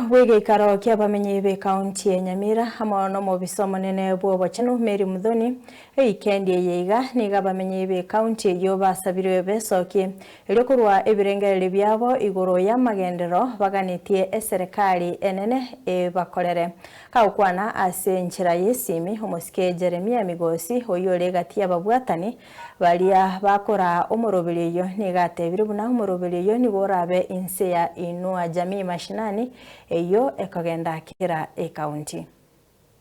bw'egeikaro ki'abamenyi b'ekaunti ya Nyamira amo nomobisa omonene bw'obochenu Mary Muthoni, Ewikendi eye iga nigo abamenyi b'ekaunti eyio basabirwe besokie erio korwa ebirengererio biabo igoro y'amagenderero baganetie eserekari enene ebakorere. Kagokwana ase enchera y'esimi, omosike Jeremia Migosi oyio ore egati y'ababwatani baria bakoraa omoroberio oyio nigo atebire buna omoroberio oyio nigo orabe inse ya Inua Jamii Mashinani eyio ekogenda kera ekaunti.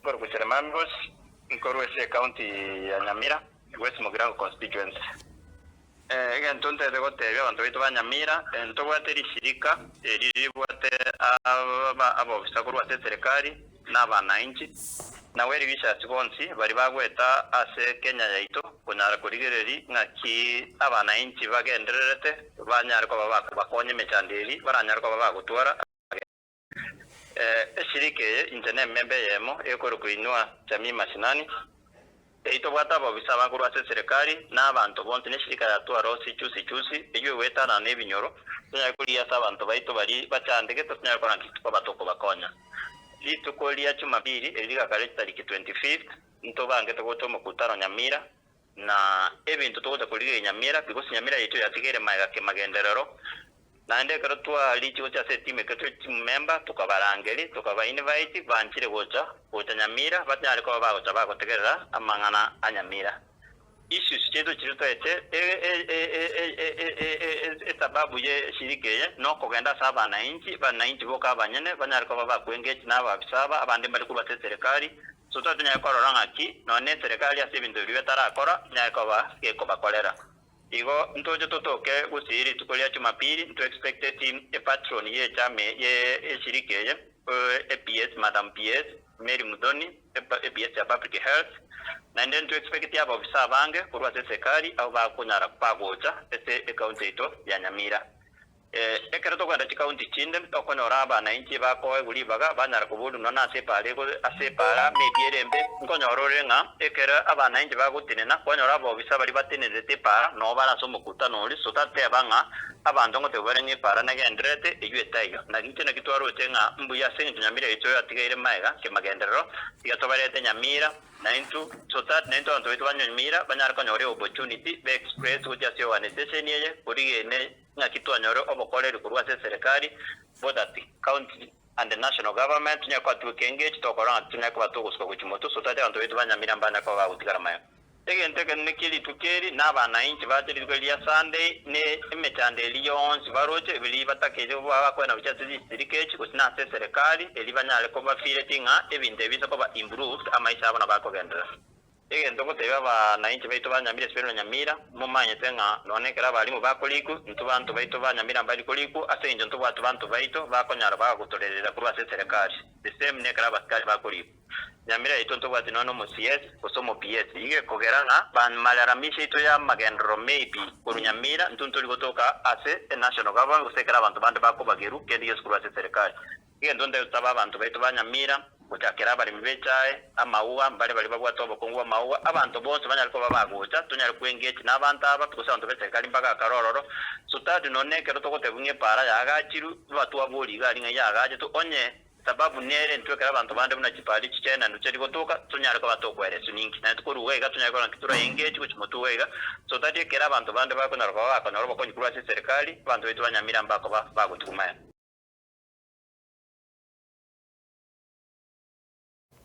Nkorokwa Jeremiah Migosi, nkorwa ase ecounty ya Nyamira, West Mugirango constituency. Egento ntagete gotebia abanto baito ba Nyamira, ntobwate rishirika eri ribwate abofisa korwa ase eserekari na abanainchi, na well wishers bonsi baria bagoeta ase Kenya yaito konyara korigereria ng'aki abanainchi bagendererete banyare koba bakobakonya emechando eri baranyare koba bagotwara. Eshirika eye inche nememba eyemo ekorokwa Inua Jamii Mashinani, eyio tobwate abobisa abakorwa ase eserekari na abanto bonsi na eshirika ya Twarosi Chusi Chusi eyio egoetanana na ebinyoro, tonyare korigia ase abanto baito baria bachandegete tonyare korora nki tokoba tokobakonya. Rituko ria Jumapili eri rigakare chitariki 25th ntobangete gocha omokutano Nyamira na ebinto togocha korigereria Nyamira because Nyamira yaito yatigaire magega kemagenderero Naende ekero twarichie gochia ase etimu ekero tore team member, tokabarangeria, tokaba invite, banchire gocha, gocha Nyamira, banyare koba bagocha bagotegerera amang'ana a Nyamira. Issues chiaito chiria toete, esababu ye eshirika eye nokogenda ase abanainchi, abanainchi boka abanyene banyare koba bakwa engage na abaafisa aba, abande mbare korwa ase eserekari, so totonyare korora ng'aki nonye na eserekari ase ebinto biria batarakora, enyare koba gekobakorera. Igo ntoche totoke gusii rituko ria Jumapili, nto expecteti e patron ye echama ye eshirika eye, e PS Madam PS Mary Muthoni, e PS ya Public Health, naende nto expecti abaofisa abange korwa ase eserikali abwo bakonyara bagocha ase ecounty yaito ya Nyamira. Ekero tokogenda chikaunti chinde, tokonyora abanainchi bakoegwa ribaga banyara koborwa nonya nase epaara ego ase epaara maybe ere embe, nkonyora ore ng'a ekero abanainchi bagotenena, kwanyora abaofisa baria batenerete epaara noo bare ase omokutano oria, so tateba ng'a abanto ngotebwa bare ng'a epaara negendererete, eyio etaiyo. Naki inche naki twaroche ng'a mbuya ase eng'encho Nyamira yaito yatigaire magega kemagenderero, tiga tobarete Nyamira, naintwe so that naintwe abanto baito ba Nyamira banyare konyora eopportunity be express gochia ase eorganisation eye korigia Ng'aki twanyore obokoreri korwa ase eserekari, both at county and the national government, tonyare koba twekengech, tokorora ng'a tonyare koba togosuka gochia motwe, so that abanto baito ba Nyamira mbanyare koba bagotigara magega. Egento ekenene kie rituko eri, na abanainchi bache rituko eri ria Sunday, ne emechando eria yonsi baroche, ebiria batakeire bakoenda gochia ase chisirika echi, gose na ase eserekari, eria banyare koba feeleti ng'a ebinto ebi biise koba improved, amaisha abo nabo akogenderera. Egento ngotebia abanainchi baito ba Nyamira Esibero na Nyamira, momanyete ng'a nonya nekero abalimu bakorikwa, intwe banto baito ba Nyamira mbari korikwa, ase engencho ntobwate banto baito bakonyara bagotorerera korwa ase eserekari. The same nekero abasikari bakorikwa. Nyamira yaito ntobwati nonya nomo CS gose omo PS. Igo ekogera ng'a bamalalamisho aito ya amagenderero maybe korwa Nyamira intwe ntori gotoka ase e national government gose ekero abanto bande bakobagerwa kende gionsi korwa ase eserekari. Egento ntegotoba abanto baito ba Nyamira, gochakera abaremi b'echae, amauga, mbare baria babwate obokongu bw'amauga, abanto bonsi banyare koba bagocha, tonyare koengage nabanto aba, gose abanto b'eserikari mbagakare ororo, so that nonya nekero togotebwa ng'a epaara yaagachirwe, batwaborie iga aria ng'a yaagachetwe, onye sababu nere intwe ekero abanto bande buna chipaara echi chiaenanwa chiari gotoka, tonyare koba tokoereswa ninki? Naende tokorwa iga iga tonyare korora nki tora engage gochia motwe iga iga, so that ekero abanto bande bakonyara koba bakonyora obokonyi korwa ase eserikari, abanto baito ba Nyamira mbakoba bagotigwa magega.